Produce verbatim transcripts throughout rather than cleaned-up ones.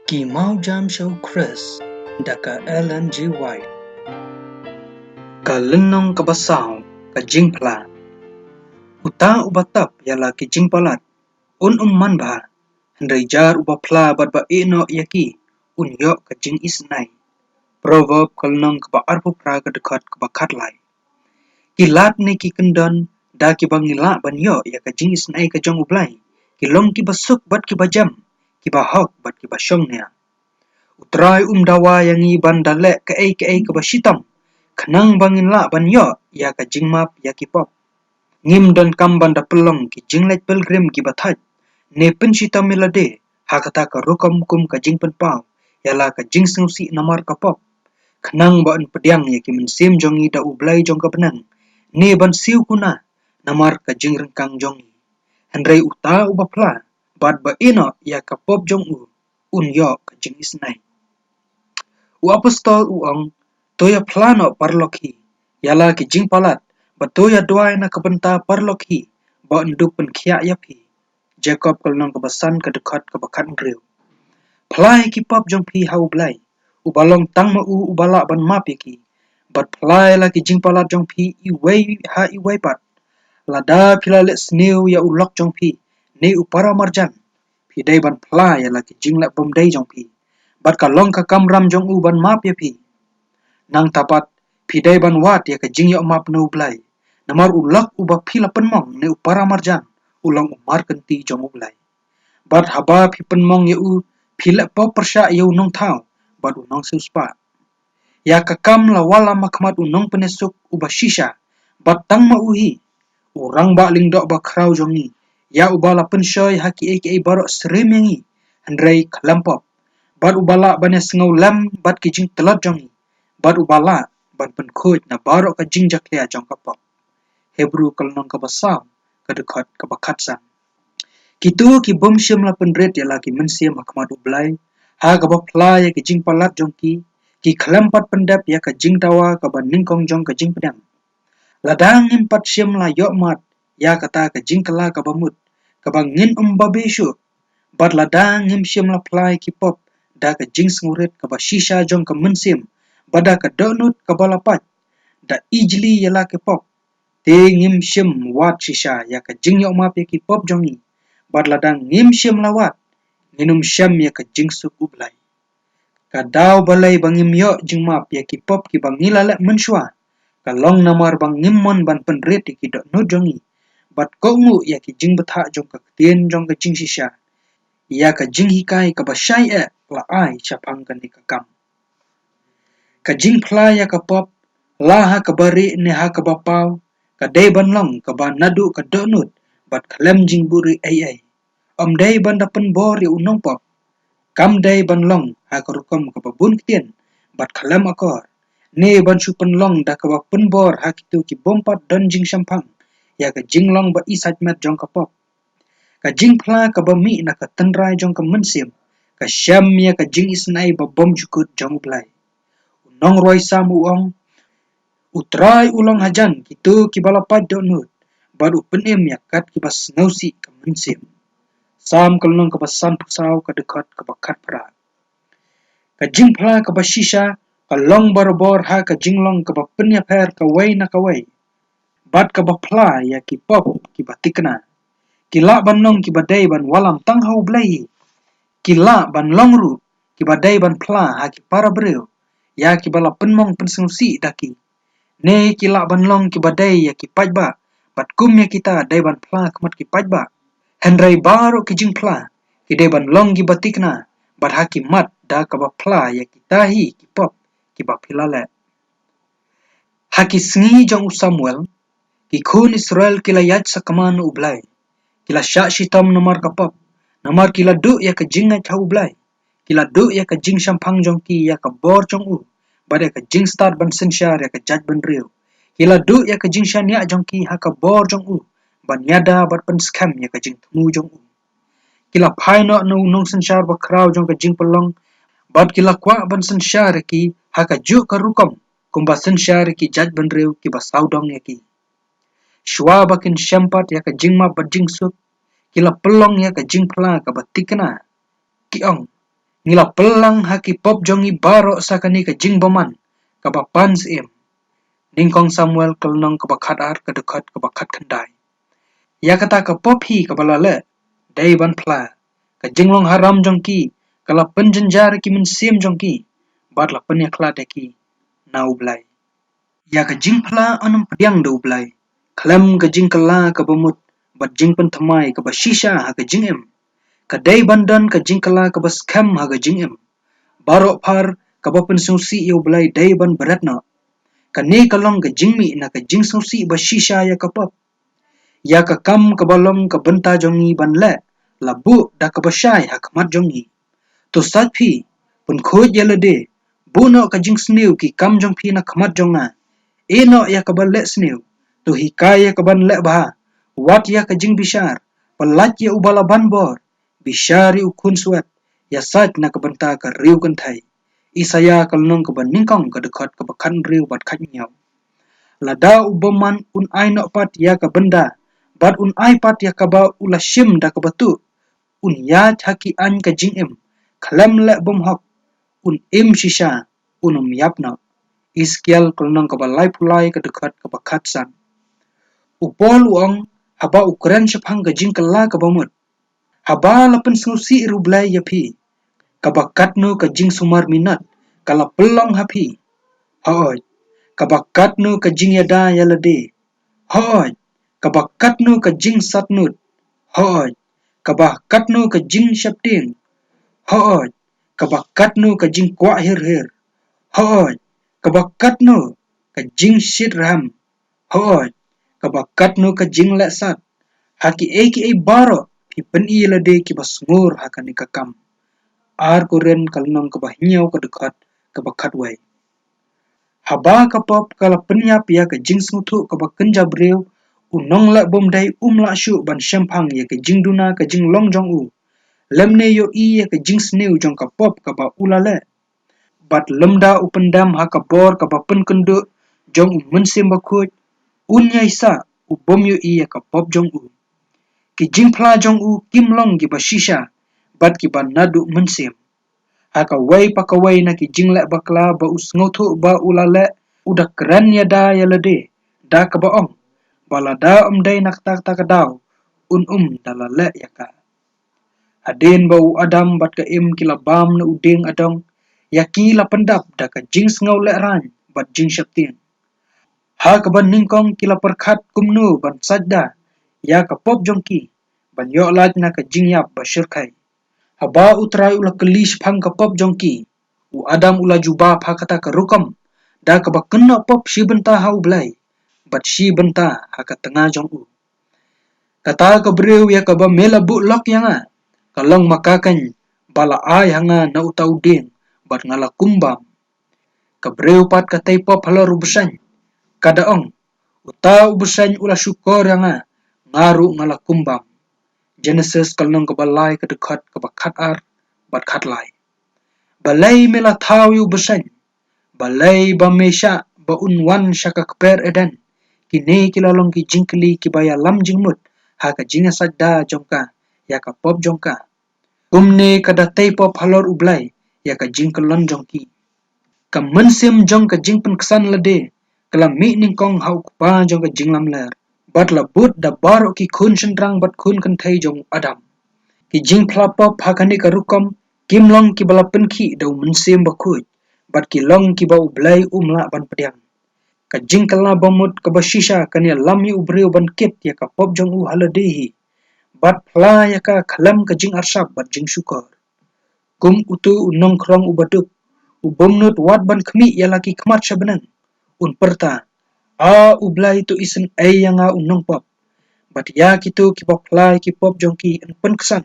Ki Mawjam sha u Khrist da ka Ellen G. White. Ka lynnong kaba saw, ka jingphla. Uta uba tap ïa la ki jingpalat, un ym man bha, hynrei jar uba phla bad ba ïehnoh ïa ki, un ïoh ka jingisynei. Proverb ka lynnong kaba arphew phra ka dkhot kaba khatlai. Ki lad ne ki kyndon da kiba ngi lah ban ïoh ïa ka jingisynei ka jong U Blei, ki long kiba suk bad kiba jem, kiba hok bad kiba shongnia. U Trai um dawa ïa ngi ban da leh kaei kaei kaba shitom, khnang ba ngin lah ban ïoh ïa ka jingmap ïa ki pop. Ngim donkam ban da pynlong ki jingleit pilgrim kiba thait, ne pynshitom ïa lade ha kata ka rukom kum ka jingpynpaw ïa la ka jingsngewsih namar ka pop, khnang ba yn pdiang ïa ki mynsiem jong ngi da U Blei jong ka bneng, ne ban siew kuna namar ka jingryngkang jong ngi. Hynrei uta uba phla bad ba ïehnoh ïa ka pop jong u, un ïoh ka jingisynei. U apostol u ong, to ïa phla noh paralok hi ïa la ki jingpalat, bad to ïa duwai na ka bynta paralok hi ba yn dup pynkhiah ïa phi. Jakob ka lynnong kaba san ka dkhot kaba khathynriew. Phla ïa ki pop jong phi ha U Blei, uba long tang ma u uba lah ban map ïa ki. Bad phla ïa la ki jingpalat jong phi iwei ha iwei pat. Lada phi la leh sniew ïa u lok jong phi ne u paramarjan, phi dei ban phla ïa la ki jingleh bym dei jong phi. Bad ka long ka kamram jong u ban map ïa phi. Nangta pat, phi dei ban wad ïa ka jingïoh map na U Blei. Namar u lok uba phi la pynmong ne u paramarjan, u long u markynti jong U Blei. Bad haba phi pynmong ïa u, phi leh pop pyrshah ïa u nongthaw bad u nongsiewspah. Ïa ka kam la wallam ha khmat u nongpynïasuk uba shisha, bad tang ma u hi, u rangbah lyngdoh bakhraw jong ngi, ïa uba la pynshoi ha kiei kiei baroh syriem ïa ngi, hynrei khlem pop, bad uba lah ban ïasngew lem bad ki jingtlot jong ngi, bad uba lah ban pynkhuid na baroh ka jingjakhlia jong ka pop. Hebru ka lynnong kaba saw, ka dkhot kaba khatsan. Kito ki bym shym la pynrit ïa la ki mynsiem ha khmat U Blei, ha kaba phla ïa ki jingpalat jong ki, ki khlem pat pyndep ïa ka jingdawa kaba nyngkong jong ka jingpdiang. Lada ngim pat shym la ïoh mad ïa kata ka jingkylla kaba mut, kaba ngin ym babe shuh, bad lada ngim shym la phla ïa ki pop da ka jingsngewrit kaba shisha jong ka mynsiem, bad da ka dohnud kaba la pait, da ijli ïa la ki pop, te ngim shym wad shisha ïa ka jingïoh map ïa ki pop jong ngi, bad lada ngim shym la wad, ngin ym shem ïa ka jingsuk U Blei. Ka daw balei ba ngim ïoh jingmap ïa ki pop kiba ngi la leh mynshuwa, ka long namar ba ngim mon ban pynrit ïa ki dohnud jong ngi, bad kohnguh ïa ki jingbthah jong ka ktien jong ka jingshisha, ïa ka jinghikai kaba shai eh la ai shaphang kane ka kam. Ka jingphla ïa ka pop, la ha kaba rieh ne ha kaba paw, ka dei ban long kaba naduh ka dohnud, bad khlem jingbuhrieh ei ei. Ym dei ban da pynbor ïa u nongpop. Kam dei ban long ha ka rukom kaba bun ktien, bad khlem akor, ne ban shu pynlong da kaba pynbor ha kito ki bym pat don jingshemphang ïa ka jinglong ba isait met jong ka pop. Ka jingphla kaba mih na ka tynrai jong ka mynsiem, ka shem ïa ka jingisynei ba bymjukut jong U Blei. U nongrwai Salm u ong, U Trai u long hajan kito kiba la pait dohnud, bad u pynim ïa kat kiba sngewsih ka mynsiem. Salm ka lynnong kaba sanphew saw, ka dkhot kaba khatphra. Ka jingphla kaba shisha ka long barabor ha ka jinglong kaba pynïapher kawei na kawei, bad kaba phla ïa ki pop kiba thikna. Ki lah ban long kiba dei ban wallam tang ha U Blei. Ki lah ban long ruh kiba dei ban phla ha ki para briew, ïa kiba la pynmong pynsngewsih da ki. Ne ki lah ban long kiba dei ïa ki paidbah, bad kum ïa kita dei ban phla khmat ki paidbah. Hynrei baroh ki jingphla ki dei ban long kiba thikna, bad ha ki mat da kaba phla ïa kita hi ki pop kiba phi la leh. Ha ki sngi jong u Samuel, ki khun Israel ki la ïaid sakma na U Blei. Ki la shah shitom namar ka pop, namar ki la duh ïa ka jingngeit ha U Blei. Ki la duh ïa ka jingshemphang jong ki ïa ka bor jong u, bad ïa ka jingstad ban synshar ïa ka jaitbynriew. Ki la duh ïa ka jingshaniah jong ki ha ka bor jong u, ban ïada bad pynskhem ïa ka jingthmu jong u. Ki la phai noh na u nongsynshar bakhraw jong ka jingpynlong, bad ki la kwah ban synshar ïa ki ha kajuh ka rukom kumba synshar ïa ki jaitbynriew kiba sawdong ïa ki. Shuwa ba kin shem pat ïa ka jingmap bad jingsuk, ki la pynlong ïa ka jingphla kaba thikna. Ki ong, ngi la pynlang ha ki pop jong ngi baroh sa kane ka jingbymman kaba pan syiem. Nyngkong Samuel ka lynnong kaba khat ar, ka dkhot kaba khat khyndai. Ïa kata ka pop hi kaba la leh, dei ban phla, ka jinglong haram jong ki ka la pynjynjar ïa ki mynsiem jong ki, bad la pynïakhlad ïa ki na U Blei. Ïa ka jingphla yn ym pdiang da U Blei khlem ka jingkylla kaba mut bad jingpynthymmai kaba shisha ha ka jingim. Ka dei ban don ka jingkylla kaba skhem ha ka jingim. Baroh phar kaba pynsngewsih ïa U Blei dei ban bret noh. Kane ka long ka jingmih na ka jingsngewsih ba shisha ïa ka pop. Ïa ka kam kaba long ka bynta jong ngi ban leh, la buh da kaba shai ha khmat jong ngi. To sait phi, pynkhuid ïa lade, buh noh ka jingsniew ki kam jong phi na khmat jong nga. Ïeh noh ïa kaba leh sniew, to hikai ïa kaban leh bha, wad ïa ka jingbishar, pyllait ïa uba la ban bor, bishar ïa u khunswet, ïasaid na ka bynta ka riew kynthei. Isaïah ka lynnong kaba nyngkong, ka dkhot kaba khathynriew bad khathynñiew. Lada u bymman un ai noh pat ïa ka bynda, bad un ai pat ïa kaba u la shim da kaba tuh, un ïaid ha ki aiñ ka jingim khlem leh bymhok, un im shisha, un ym ïap noh. Esekiel ka lynnong kaba laiphew lai, ka dkhot kaba khatsan. U Paul u ong, haba u kren shaphang ka jingkylla kaba mut, haba la pynsngewsih ruh U Blei ïa phi, kaba katno ka jingsumar minot ka la pynlong ha phi. Hooid, kaba katno ka jingïada ïa lade. Hooid, kaba katno ka jingsatnud. Hooid, kaba katno ka jingsheptieng. Hooid, kaba katno ka jingkwah hir hir. Hooid, kaba katno ka jingshit rham. Hooid, kaba katno ka jingleh sat. Ha kiei kiei baroh phi pyni ïa lade kiba sngur ha kane ka kam. Ar Korinth ka lynnong kaba hynñiew, ka dkhot kaba khatwei. Haba ka pop ka la pynïap ïa ka jingsngewthuh kaba kynja briew, u nongleh bymdei um lah shuh ban shemphang ïa ka jingduna ka jinglong jong u, lymne ïohi ïa ka jingsniew jong ka pop kaba u la leh. Bad lymda u pyndem ha ka bor kaba pynkynduh jong U Mynsiem Bakhuid, un ïaisah u bym ïohi ïa ka pop jong u. Ki jingphla jong u kim long kiba shisha bad kiba naduh mynsiem. Ha kawei pa kawei na ki jingleh bakla ba u sngewthuh ba u la leh, u da kren ïada ïa lade da kaba ong ba lada ym dei na kata kata ka daw, un ym da la leh ïa ka. Hadien ba u Adam bad ka Im ki la bam na u dieng adong, ïa ki la pyndap da ka jingsngew lehraiñ bad jingsheptieng. Ha kaba nyngkong ki la pyrkhat kumno ban saitda ïa ka pop jong ki ban ïoh lait na ka jingïap ba shyrkhei. Haba U Trai u la kylli shaphang ka pop jong ki, u Adam u la jubab ha kata ka rukom da kaba kynnoh pop shi bynta ha U Blei bad shi bynta ha ka tnga jong u. Kata ka briew ïa kaba me la buh lok ïa nga, ka long ma ka keiñ ba la ai ha nga na uta u dieng bad nga la kum bam. Ka briew pat ka tei pop halor u bseiñ, ka da ong, uta u bseiñ u la shukor ïa nga, nga ruh nga la kum bam. Genesis ka lynnong kaba lai, ka dkhot kaba khatar bad khatlai. Balei me la thaw ïa u bseiñ? Balei ba me shah ba un wan sha ka kper Eden? Kine ki la long ki jingkylli kiba ïalam jingmut ha ka jingïasaitda jong ka ïa ka pop jong ka. Kumne ka da tei pop halor U Blei ïa ka jingkyllon jong ki. Ka mynsiem jong ka jingpynksan lade ka la mih nyngkong ha u Kpa jong ka jinglamler bad la bud da baroh ki khun shynrang bad khun kynthei jong u Adam. Ki jingphla pop ha kane ka rukom kim long kiba la pynkhih da U Mynsiem Bakhuid bad ki long kiba U Blei um lah ban pdiang. Ka jingkylla bamut kaba shisha kan ïalam ïa u briew ban kit ïa ka pop jong u ha lade hi bad phla ïa ka khlem ka jingarsap bad jingshukor. Kum utu u nongkhrong uba duk, u bym nud wat ban khmih ïa la ki khmat sha bneng, un pyrta, A U Blei, to isynei ïa nga u nongpop. Bad ïa kito kiba phla ïa ki pop jong ki yn pynksan,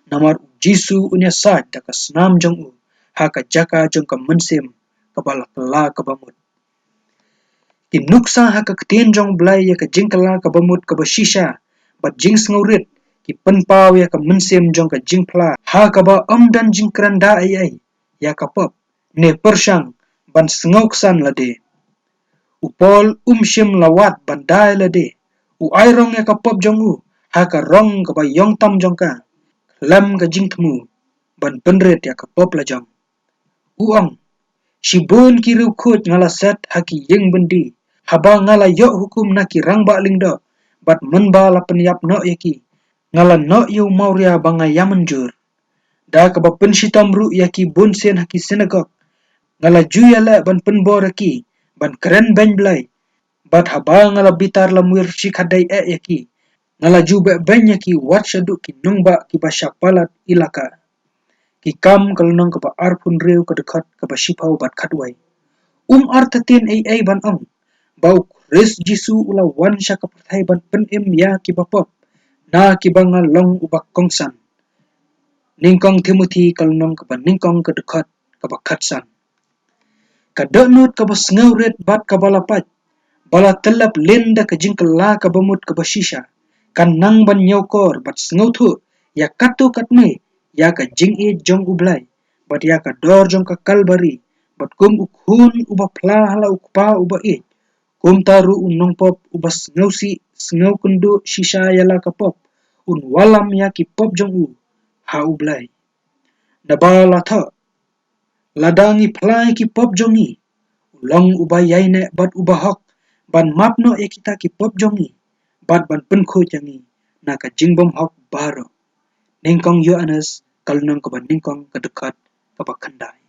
namar U Jisu un ïasaid da ka snam jong u ha ka jaka jong ka mynsiem kaba la kylla kaba mut. Ki nuksa ha ka ktien jong U Blei ïa ka jingkylla kaba mut kaba shisha bad jingsngewrit ki pynpaw ïa ka mynsiem jong ka jingphla ha kaba ym don jingkren da ei ei ïa ka pop ne pyrshang ban sngewksan lade. U Paul um shym la wad ban da ïa lade, u ai rong ïa ka pop jong u ha ka rong kaba ïong tam jong ka, khlem ka jingthmu. ban pynrit ïa ka pop lajong. U ong, shibun ki riewkhuid nga la set ha ki ïing byndi, haba nga la ïoh hukum na ki rangbah lyngdoh, bad mynba la pynïap noh ïa ki, nga la noh ïa u mawria ba nga ïa mynjur. Da kaba pynshitom ruh ïa ki bun sien ha ki synagog, nga la ju ïaleh ban pynbor ïa ki, ban kren beiñ Blei, bad haba nga la bitar lamwir shi khaddei eh ïa ki, nga la ju beh beiñ ïa ki wat shaduh ki nongbah kiba sha palat ilaka. Ki Kam ka lynnong kaba arphew hynriew ka dkhot kaba shiphew bad khatwei. Um artatien ei ei ban ong ba u Khrist Jisu u la wan sha ka pyrthei ban pynim ïa kiba pop, na kiba nga long uba kongsan. Nyngkong Timothi ka lynnong kaba nyngkong ka dkhot kaba khatsan. Ka dohnud kaba sngewrit bad kaba la pait, ba la tyllep lin da ka jingkylla kaba mut kaba shisha, kan nang ban ñiewkor bad sngewthuh ïa katto katne ïa ka jingïeit jong U Blei, bad ïa ka dor jong ka Kalbari, bad kum u khun uba phla ha la u kpa uba ïeit, kumta ruh u nongpop uba sngewsih sngewkynduh shisha ïa la ka pop, un wallam ïa ki pop jong u ha U Blei. Naba la thoh, lada ngi phla ïa ki pop jong ngi, u long uba ïaineh bad uba hok ban map noh ïa kita ki pop jong ngi, bad ban pynkhuid ïa ngi na ka jingbymhok baroh. Nyngkong Ïoannis ka lynnong kaba nyngkong ka dkhot kaba khyndai.